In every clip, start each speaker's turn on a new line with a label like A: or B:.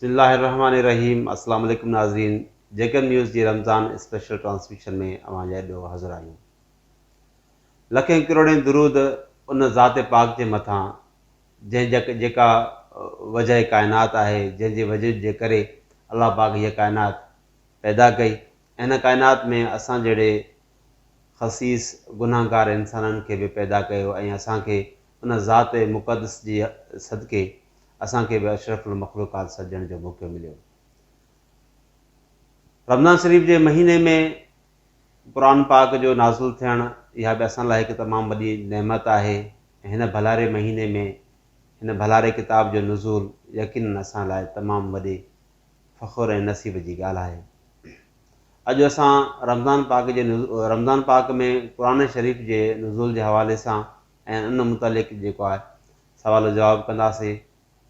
A: بسم الله الرحمٰن الرحيم السلام عليڪم ناظرين جيڪب نيوز جي رمضان اسپيشل ٽرانسميشن ۾ اوهان جي اڏو حاضر آهيون لکين ڪروڙين درود ان ذات پاڪ جي مٿان جنهن جا جيڪا وجه ڪائنات آهي جنهن جي وجود جي ڪري الله پاڪ هيء ڪائنات پيدا ڪئي ۽ هن ڪائنات ۾ اسان جهڙي خسيس گنهگار انسانن کي به پيدا ڪيو ۽ اسان کي ان ذات مقدس جي صدقي اسان کي به اشرف المخلوقات سڏجڻ جو موقعو مليو. رمضان شريف جي مهيني ۾ قرآن پاڪ جو نازل ٿيڻ اها به اسان لاء هڪ تمام وڏي نعمت آهي ۽ هن ڀلاري مهيني ۾ هن ڀلاري ڪتاب جو نزول يقيناً اسان لاء تمام وڏي فخر ۽ نصيب جي ڳالهه آهي. اڄ اسان رمضان پاڪ جي رمضان پاڪ ۾ قرآن شريف جي نزول جي حوالي سان ۽ ان متعلق جيڪو آهي سوال و جواب ڪنداسين.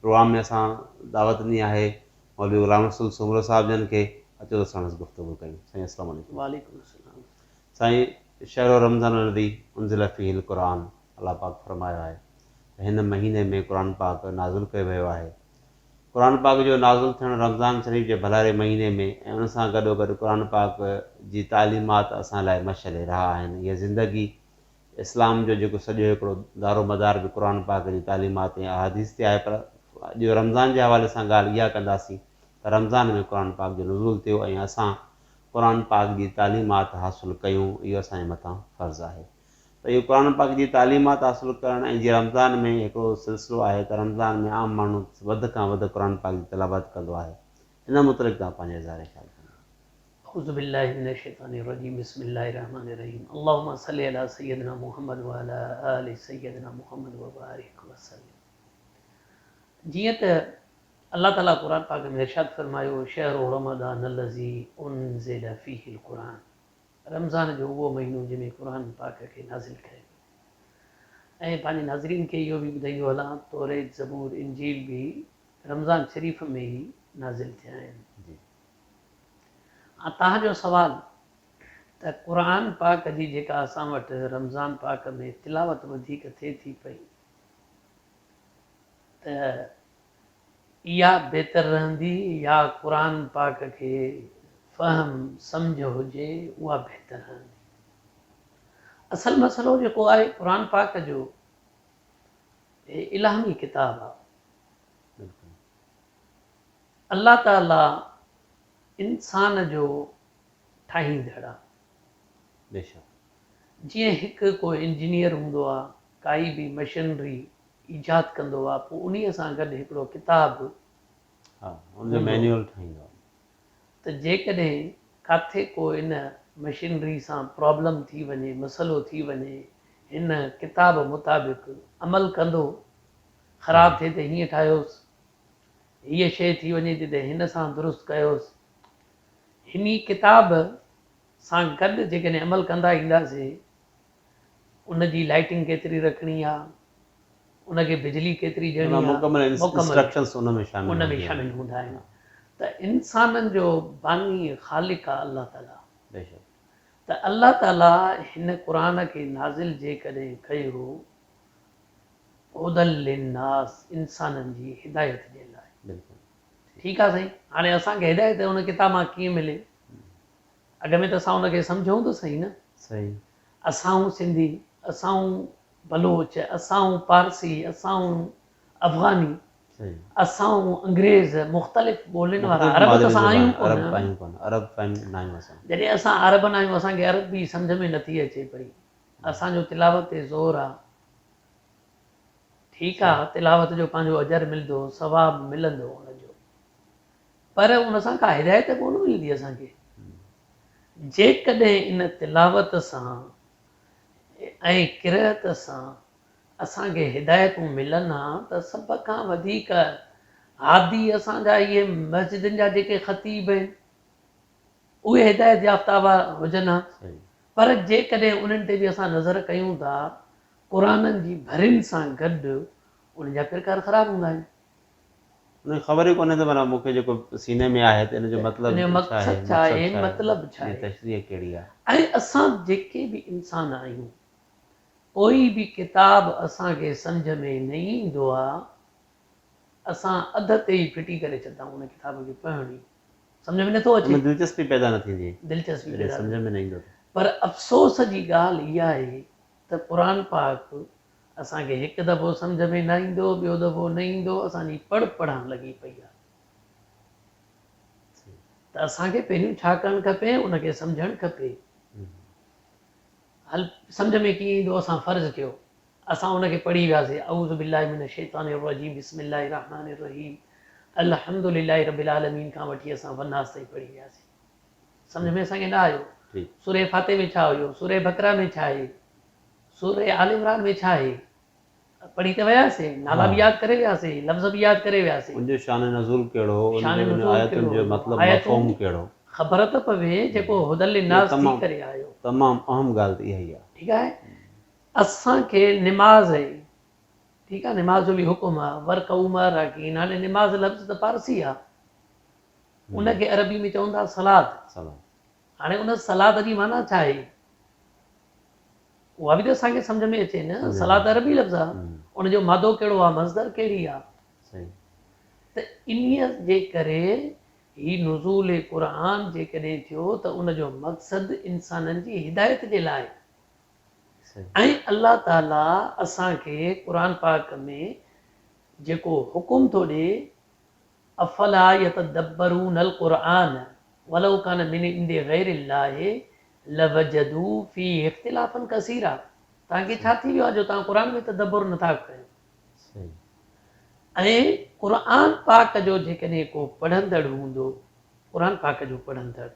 A: پروگرام ۾ اسان دعوت ڏني آهي مولوي غلام رسول سومرو صاحب جن کي اچو ته ساڻس گفتگو ڪيون. سائين السلام عليڪم.
B: وعليڪم السلام.
A: سائين شهر رمضان الذي انزل فيه القرآن الله پاڪ فرمايو آهي ته هن مهيني ۾ قرآن پاڪ نازل ڪيو ويو آهي. قرآن پاڪ جو نازل ٿيڻ رمضان شريف جي ڀلاري مهيني ۾ ۽ ان سان گڏوگڏ قرآن پاڪ جي تعليمات اسان لاء مشعل راهه آهن. هيء زندگي اسلام جو جيڪو سڄو هڪڙو دارومدار به قرآن پاڪ جي تعليمات ۽ احاديث تي آهي پر اڄ رمضان جي حوالي سان ڳالهه اها ڪنداسين ته رمضان ۾ قرآن پاڪ جو نزول ٿيو ۽ اسان قرآن پاڪ جي تعليمات حاصل ڪيون اهو اسان جي مٿان فرض آهي ته اهو قرآن پاڪ جي تعليمات حاصل ڪرڻ ۽ جي رمضان ۾ هڪڙو سلسلو آهي ته رمضان ۾ عام ماڻهو وڌ کان وڌ قرآن پاڪ جي تلاوت ڪندو آهي ان متعلق توهان پنهنجو اظهار خيال ڪندا.
B: اعوذ بالله من الشيطان الرجيم بسم الله الرحمن الرحيم اللهم صل علي سيدنا محمد وعلي آل سيدنا محمد وبارڪ وسلم جيئن ته الله تعالي قرآن پاڪ ۾ ارشاد فرمايو شهر رمضان الذي انزل فيه القرآن رمضان جو اهو مهينو جنهن ۾ قرآن پاڪ کي نازل ڪيو ويو ۽ پنهنجي ناظرين کي اهو به ٻڌائيندو هلان توريت زبور انجيل به رمضان شريف ۾ ئي نازل ٿيا آهن. ها توهان جو سوال ته قرآن پاڪ جي جيڪا اسان وٽ رمضان پاڪ ۾ تلاوت وڌيڪ ٿئي ٿي پئي ته اها بهتر رهندي يا قرآن پاڪ کي فهم سمجهه هجي اها بهتر رهندي. اصل مسئلو جيڪو آهي قرآن پاڪ جو هي الهامي ڪتاب آهي. الله تعاليٰ انسان جو ٺاهيندڙ آ.
A: بيشڪ.
B: جيئن هڪ ڪو انجنيئر هوندو آ، ڪائي به مشنري ايجاد ڪندو آ، پوء انهيء سان گڏ هڪڙو ڪتاب
A: ها، ان جو مينيول ٺاهيندو آ.
B: ته جيڪڏهن ڪاٿي ڪو ان مشنري سان پرابلم ٿي وڃي، مسئلو ٿي وڃي، هن ڪتاب مطابق عمل ڪندو، خراب ٿئي ته هيئن ٺاهيوس، هيء شيء ٿي وڃي ٿي ته هن سان درست ڪيوس. هني ڪتاب سان گڏ جيڪڏهن عمل ڪندا اينداسين، ان جي لائٽنگ ڪيتري رکڻي آ، ان کي بجلي ڪيتري ڏيڻي آ،
A: مڪمل انسٽرڪشنس ان ۾ شامل
B: ان ۾ شامل هوندا آهن ته انسانن جو باني خالق آ الله تعاليٰ.
A: بيشڪ.
B: ته الله تعاليٰ هن قرآن کي نازل جيڪڏهن ڪيو هدًا للناس انسانن جي هدايت جي لاء.
A: بلڪل
B: ٺيڪ آ سائين هاڻي اسان کي هدايت ان ڪتاب مان ڪيئن ملي؟ اڳ ۾ ته اسان ان کي سمجهون ته سهي نه.
A: صحيح.
B: اسان سنڌي، اسان بلوچ، اسان پارسي، اسان افغاني،
A: صحيح.
B: اسان انگريز، مختلف ٻولين وارا
A: مختلف
B: عرب ته
A: مادري
B: اسان
A: زبان
B: آهيون
A: عرب
B: ڪونه.
A: آهيون ڪونه عرب ناهيون اسان.
B: جڏهن اسان عرب ناهيون اسان کي عربي سمجهه ۾ نٿي اچي پئي. اسان جو تلاوت تي زور آ. ٺيڪ آ تلاوت جو پنهنجو اجر ملندو ثواب ملندو ان جو پر ان سان ڪا هدايت ڪونه ملندي اسان کي. جيڪڏهن ان تلاوت سان ۽ قرئت سان اسان کي هدايتون ملن ها ته سڀ کان وڌيڪ هادي اسان جا اهي مسجدن جا جيڪي خطيب آهن اهي هدايت يافته هجن ها پر جيڪڏهن انهن تي به اسان نظر ڪيون ٿا قرآنن جي ڀرين سان گڏ انهن جا ڪردار خراب هوندا آهن.
A: انهن کي خبر ئي ڪونهي ته معنيٰ مون کي جيڪو سيني ۾ آهي ته ان جو مطلب
B: ان جو
A: ڇا آهي،
B: مقصد ڇا آهي،
A: مقصد
B: مطلب ڇا
A: ڇا آهي،
B: آهي.
A: تشريح ڪهڙي آهي.
B: ۽ اسان جيڪي به انسان آهيون ڪوئي به ڪتاب اسان کي سمجهه ۾ نه ايندو آ. اسان اڌ تي ئي ڦٽي ڪري ڇڏندا آهيون ان ڪتاب کي پڙهڻ ئي سمجهه ۾ نٿو
A: ان
B: اچي.
A: ۾ دلچسپي پيدا نه ٿيندي.
B: دلچسپي
A: جڏهن
B: پيدا نه
A: سمجهه ۾ نه ايندو ته.
B: پر افسوس جي ڳالهه اها آهي ته قرآن پاڪ اسان کي هڪ دفعو سمجهه ۾ نه ايندو، ٻيو دفعو نه ايندو، اسان جي پڙ پڙهڻ لڳي پئي آهي. ته اسان کي پهريون ڇا ڪرڻ کپي، ان کي سمجهڻ کپي. هل سمجهه ۾ ڪيئن ايندو، اسان فرض ڪيو اسان ان کي پڙهي وياسي، اعوذ بالله من الشيطان الرجيم بسم الله الرحمٰن الرحيم الحمد لله رب العالمين کان وٺي اسان والناس تائين پڙهي وياسي، سمجهه ۾ اسان کي نه آيو. سوره فاتح ۾ ڇا هيو، سوره بقره ۾ ڇا آهي، سوره آل عمران ۾ ڇا آهي، پڙهي ته وياسي، نالا به ياد ڪري وياسي، لفظ به ياد ڪري وياسي.
A: ان جو شان نزول ڪهڙو هو، ان
B: شان
A: جو
B: نزول
A: آيتن
B: ڪهڙو
A: جو
B: هيو،
A: مطلب
B: آيتون
A: مفهوم ڪهڙو.
B: خبر ته پوي جيڪو هدي للناس ٿي ڪري آيو.
A: تمام اهم ڳالهه ته اها ئي آهي.
B: ٺيڪ آهي اسان کي نماز آهي ٺيڪ آهي نماز جو به حڪم آهي ورڪعوا مع الراڪعين هاڻي نماز لفظ ته پارسي آهي ان کي عربي ۾ چون ٿا صلات هاڻي ان صلات جي معنيٰ ڇا آهي اها به ته اسان کي سمجهه ۾ اچي نه. صلات عربي لفظ آهي، ان جو مادو ڪهڙو آهي، مصدر ڪهڙي آهي. ته انهيء جي ڪري هي نزول قرآن جيڪڏهن ٿيو ته ان جو مقصد انسانن جي هدايت جي لاء ۽ الله تعاليٰ اسان کي قرآن پاڪ ۾ جيڪو حڪم ٿو ڏئي افلا يتدبرون القرآن ولو ڪان من عند غير الله لوجدوا فيه اختلافا ڪثيرا توهان کي ڇا ٿي ويو آهي جو توهان قرآن ۾ تدبر نٿا ڪيو ۽ قرآن پاڪ جو جيڪڏهن ڪو پڙهندڙ هوندو قرآن پاڪ جو پڙهندڙ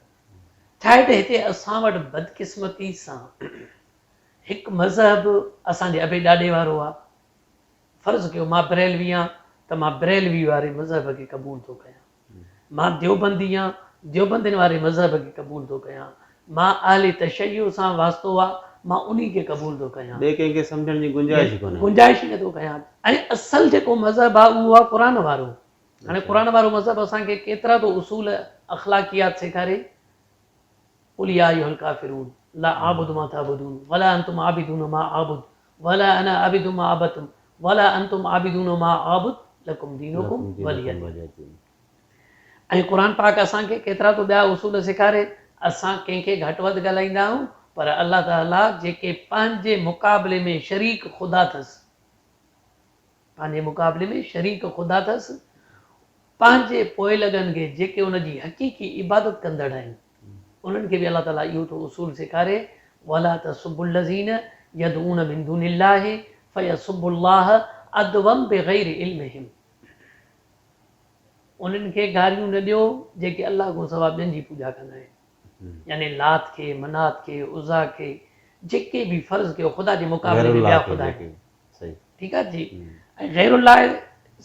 B: ڇا آهي ته هتي اسان وٽ بدقسمتي سان هڪ مذهب اسان جي ابي ڏاڏي وارو آهي فرض ڪيو مان بريلوي آهيان ته مان بريلوي واري مذهب کي قبول ٿو ڪيان. مان ديوبندي آهيان ديوبندين واري مذهب کي قبول ٿو ڪيان. مان اهل تشيع سان واسطو آ مان انهي کي قبول ٿو ڪيان.
A: ٻئي ڪنهن کي سمجهڻ جي گنجائش ئي ڪونهي.
B: گنجائش ئي نٿو ڪيان ۽ اصل جيڪو مذهب آ اهو آ قرآن وارو. هاڻي قرآن وارو مذهب اسان کي ڪيترا ٿو اصول اخلاقيات سيکاري. قل يا ايها الڪافرون لا اعبد ما تعبدون ولا انتم عابدون ما اعبد ولا انا عابد ما عبدتم ولا انتم عابدون ما اعبد لڪم دينڪم ولي دين. ۽ قرآن پاڪ اسان کي ڪيترا ٿو ٻيا اصول سيکاري. اسان ڪنهن کي گهٽ وڌ ڳالهائيندا آهيون پر الله تعالي جيڪي پنهنجي مقابلي ۾ شريڪ خدا اٿس پنهنجي مقابلي ۾ شريڪ خدا اٿس، پنهنجي پوئلڳن کي جيڪي ان جي حقيقي عبادت ڪندڙ آهن، انهن کي به الله تعاليٰ اهو ٿو اصول سيکاري، ولا تسبوا الذين يدعون من دون الله فيسبوا الله عدوا بغير علمهم انهن کي گاريون نه ڏيو جيڪي الله کان سواء ٻين جي پوڄا ڪندا آهن، يعني لات کي، منات کي، عزيٰ کي، جيڪي به فرض ڪيو خدا جي مقابلي ۾ ٻيا خدا آهن. ٺيڪ آهي جي ۽ غير الله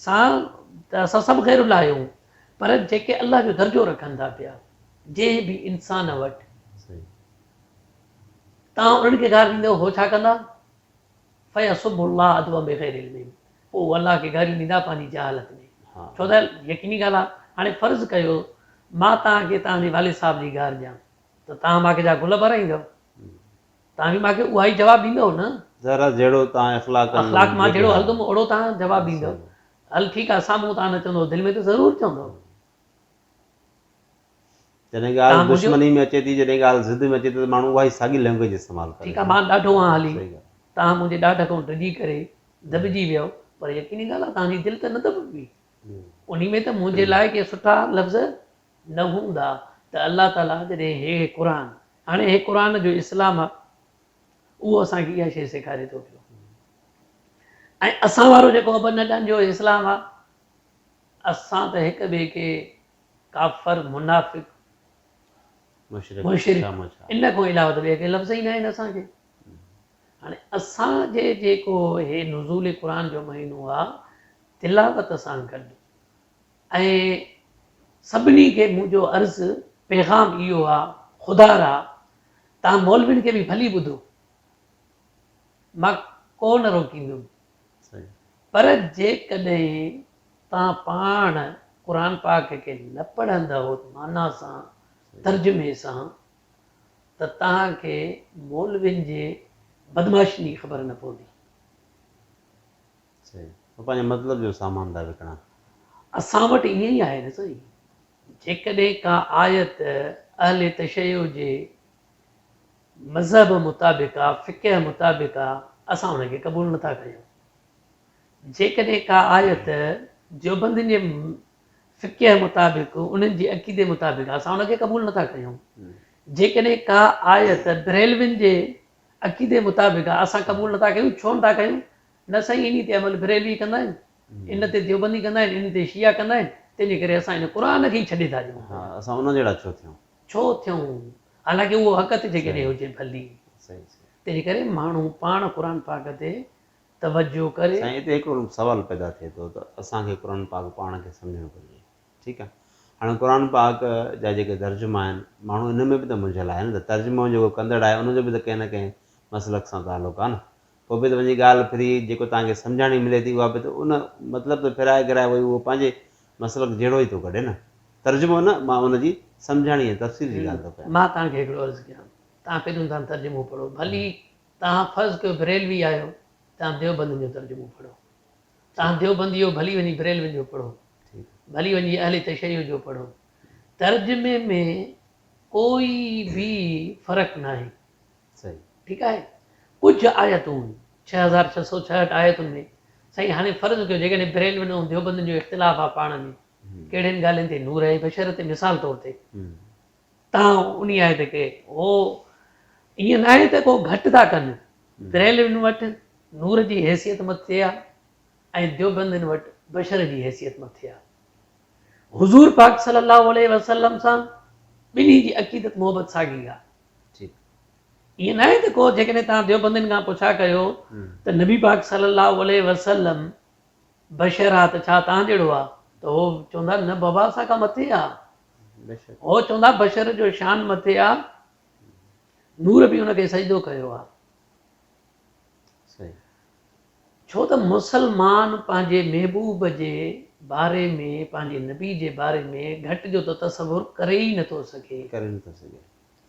B: سان ته اسان سڀ غير الله آهيون پر جيڪي الله جو درجو رکن ٿا پيا جنهن به انسان وٽ تان انهن کي گار ڏيندو هو ڇا ڪندا فيسب الله عدوا بغير علم پوء هو الله کي گاريون ڏيندا پنهنجي جهالت ۾ ڇو ته يقيني ڳالهه آهي هاڻي فرض ڪيو مان توهان کي توهان جي والد صاحب جي گار ڏيان ته توهان مان کي جا گل ڀرائيندو توهان به مان کي اها ئي جواب ڏيندؤ نه؟
A: ظاهر آهي جهڙو توهان اخلاق
B: اخلاق مان جهڙو هلندم اوهڙو توهان جواب ڏيندؤ. هل ٺيڪ آهي سامهون توهان نه چوندؤ دل ۾ ته ضرور چوندؤ.
A: جڏهن ڳالهه دشمني ۾ اچي ٿي جڏهن ڳالهه ضد ۾ اچي ٿي ته ماڻهو اها ئي ساڳي لينگويج استعمال ڪري
B: ٺيڪ آهي مان ڏاڍو آهيان هلي توهان منهنجي ڏاڍ کان ڊڄي ڪري دٻجي ويؤ پر يقيني ڳالهه آهي توهان جي دل ته نه دٻبي انهي ۾ ته منهنجي لاء ڪي سٺا لفظ نه هوندا ته الله تعالي جڏهن هي قرآن هاڻي هي قرآن جو اسلام آ اهو اسان کي اها شيء سيکاري ٿو پيو ۽ اسان وارو جيڪو ابن اڏن جو اسلام آ اسان ته هڪ ٻئي کي ڪافر منافق مشرڪ ان کان علاوه ته ٻئي ڪي لفظ ئي نه آهن اسان کي هاڻي اسان جي جيڪو هي نزول قرآن جو مهينو آ تلاوت سان گڏ ۽ سڀني کي منهنجو عرض پيغام اهو آ خدارا توهان مولوين کي به ڀلي ٻڌو مان ڪو نه روڪيندم پر جيڪڏهن توهان پاڻ قرآن پاڪ کي نه پڙهندؤ معنيٰ سان ترجمي سان ته توهان کي مولوين جي بدمعاشين جي خبر نه پوندي.
A: صحيح هو پنهنجي مطلب جو سامان ٿا وڪڻن.
B: اسان وٽ ائين ئي آهي نه سائين. جيڪڏهن ڪا آيت اهل تشيع جي مذهب مطابق آ، فقه مطابق آ، اسان ان کي قبول نٿا ڪيون. جيڪڏهن ڪا آيت ديوبندين جي فقه مطابق، انهن جي عقيدي مطابق آ، اسان ان کي قبول نٿا ڪيون. جيڪڏهن ڪا آيت بريلوين جي عقيدي مطابق آ، اسان قبول نٿا ڪيون. ڇو نٿا ڪيون؟ نه سائين انهي تي عمل بريلوي ڪندا آهن، ان تي ديوبندي ڪندا آهن، ان تي شيعا ڪندا آهن، تنهنجي ڪري اسان ان قرآن کي ئي ڇڏي ٿا ڏيون.
A: ها اسان انهن جهڙا ڇو ٿيون؟
B: ڇو ٿيون؟ حالانڪه اهو حق تي جيڪڏهن هجي ڀلي.
A: صحيح صحيح.
B: تنهنجي ڪري ماڻهو پاڻ قرآن پاڪ تي توجه ڪري.
A: سائين اتي هڪڙو سوال پيدا ٿئي ٿو ته اسان کي قرآن پاڪ پاڻ کي سمجهڻ گهرجي ٺيڪ آهي هاڻي قرآن پاڪ جا جيڪي ترجما آهن ماڻهو ان ۾ به ته منجهيل آهي نه ته ترجمو جيڪو ڪندڙ آهي ان جو به ته ڪنهن نه ڪنهن مسلڪ سان تعلق آهي نه پوء به ته وڃي ڳالهه ڦري جيڪو توهان کي سمجهاڻي ملي ٿي اها به ته ان مطلب ته ڦرائي گهرائي وري اهو پنهنجي مسلڪ جهڙو ئي ٿو ڪڍي نه. ترجمو نه مان ان جي سمجهاڻي ۽ تفسير جي ڳالهه ٿو ڪيان.
B: مان توهان کي هڪڙو عرض ڪيان، توهان پهريون توهان ترجمو پڙهو، ڀلي توهان فرض ڪيو بريلوي آهيو، توهان ديوبندين جو ترجمو پڙهو، توهان ديوبندي آهيو ڀلي وڃي بريلوين جو پڙهو، ڀلي وڃي اهل تشيع جو پڙهو، ترجمي ۾ ڪوئي به فرق ناهي.
A: صحيح.
B: ٺيڪ آهي ڪجهه آيتون 6666 آيتن ۾ سائين هاڻي فرض ڪيو جيڪڏهن بريلوين ۽ ديوبندين جو اختلاف آهي پاڻ ۾ ڪهڙين ڳالهين تي نور ۽ بشر تي مثال طور تي تان انهي آيت کي هو ائين ناهي ته ڪو گهٽ ٿا ڪن بريلوين وٽ نور جي حيثيت مٿي آهي ۽ ديوبندين وٽ بشر جي حيثيت مٿي آهي حضور پاڪ صلي الله عليه وسلم سان ٻنهي جي عقيدت محبت ساڳي آهي
A: ٺيڪ.
B: ائين ناهي ته ڪو جيڪڏهن توهان ديوبندين کان پڇا ڪيو ته نبي پاڪ صلي الله عليه وسلم بشر آ ته ڇا توهان جهڙو آ ته هو چوندا نه بابا اسان کان مٿي آ. هو چوندا بشر جو شان مٿي آ نور به ان کي سجدو ڪيو آ. ڇو ته مسلمان پنهنجي محبوب جي باري ۾ پنهنجي نبي جي باري ۾ گهٽ جو ته تصور ڪري ئي نٿو سگهي.
A: ڪري نٿو سگهي.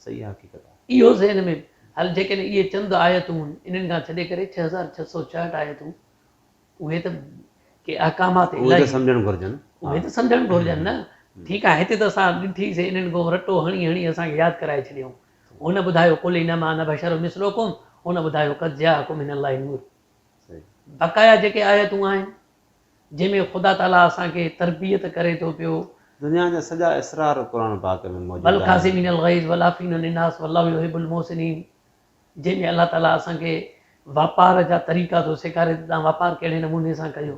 A: صحيح حقيقت آهي.
B: اهو ذهن ۾ هل جيڪڏهن اهي چند آيتون انهن کان ڇڏي ڪري 6666 آيتون اهي ته ڪي احڪامات
A: اهي ته
B: الاهي
A: سمجهڻ گهرجن.
B: اهي ته سمجهڻ گهرجن نه. ٺيڪ آهي هتي ته اسان ڏٺي سي انهن کان رٽو هڻي هڻي اسان کي ياد ڪرائي ڇڏيائون. هن ٻڌايو قل انما انا بشر مثلڪم هن ٻڌايو قد جاءڪم من الله نور. بقايا جيڪي آيتون آهن جنهن ۾ خدا تعاليٰ اسان کي تربيت ڪري ٿو پيو.
A: دنيا جا سڄا اسرار قرآن پاڪ ۾ موجود آهن.
B: والڪاظمين الغيظ والعافين عن الناس والله يحب المحسنين جنهن ۾ الله تعاليٰ اسان کي واپار جا طريقا ٿو سيکاري ته توهان واپار ڪهڙي نموني سان ڪيو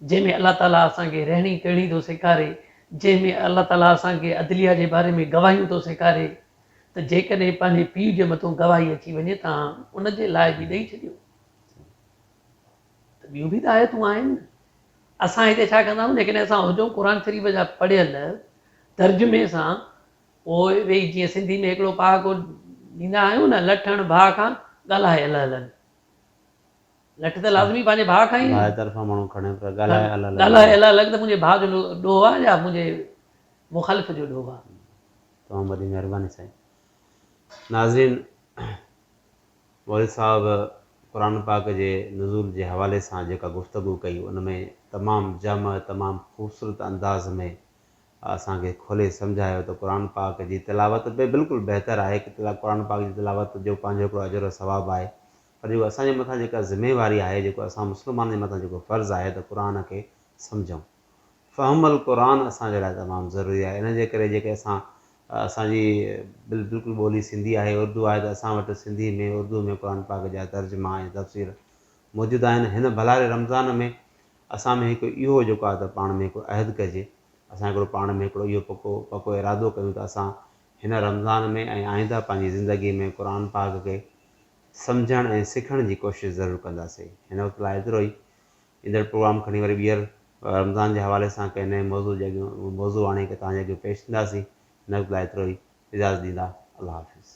B: جنهن ۾ الله تعاليٰ اسان کي رهڻي ڪهڻي ٿو سيکاري جنهن ۾ الله تعاليٰ اسان کي عدليه جي باري ۾ گواهيون ٿو سيکاري ته جيڪڏهن پنهنجي پيء جي مٿون گواهي اچي وڃي توهان ان جي لاء به ڏئي ڇڏيو. ته ٻيون به ته آيتون آهن نه. اسان هتي ڇا ڪندا آهيون جيڪڏهن اسان هجون قرآن شريف جا پڙهيل ترجمي سان پوء ويهي جيئن سنڌي ۾ هڪڙو پهاڪو ڏيندا آهيون نه لٺ هڻ ڀاء کان ڳالهائي الهه الهن. لٺ ته لازمي پنهنجي ڀاء کان ئي
A: ڀاء طرفان ماڻهو کڻي پر ڳالهائي الهه الهن.
B: ڳالهائي الهه الهن ته منهنجي ڀاء جو ڏوهه آهي يا منهنجي مخالف جو ڏوهه آهي.
A: تمام وڏي مهرباني سائين. ناظرين مولوي صاحب قرآن پاڪ جي نزول جي حوالي سان جيڪا گفتگو ڪئي ان ۾ تمام جامع تمام خوبصورت انداز ۾ اسان کي کولي سمجهايو ته قرآن پاڪ جي تلاوت به بلڪل بهتر آهي قرآن پاڪ جي تلاوت جو پنهنجو هڪڙو اجر و ثواب آهي پر جيڪو اسان جي مٿان جيڪا ذميواري آهي جيڪو اسان مسلمانن جي مٿان جيڪو فرض آهي ته قرآن کي سمجهون فهم القرآن اسان جي لاء تمام ضروري آهي ان جي ڪري جيڪي اسان اسان جي بلڪل ٻولي سنڌي آهي اردو آهي ته اسان وٽ سنڌي ۾ اردو ۾ قرآن پاڪ جا ترجما ۽ تفسير موجود آهن هن ڀلاري رمضان ۾ اسان ۾ هڪ اهو جيڪو آهي ته پاڻ ۾ هڪڙو عهد ڪجي اسان هڪڙو پاڻ ۾ هڪڙو اهو پڪو پڪو ارادو ڪيون ته اسان هن رمضان ۾ ۽ آئنده پنهنجي زندگي ۾ قرآن پاڪ کي سمجهڻ ۽ سکڻ جي ڪوشش ضرور ڪنداسين هن وقت لاء ايترو ئي ايندڙ پروگرام کڻي وري ٻيهر رمضان جي حوالي سان ڪنهن نئين موضوع جي اڳيون موضوع آڻي توهان جي اڳيون پيش ٿينداسين. هن وقت لاء ايترو ئي. اجازت ڏيندا. الله حافظ.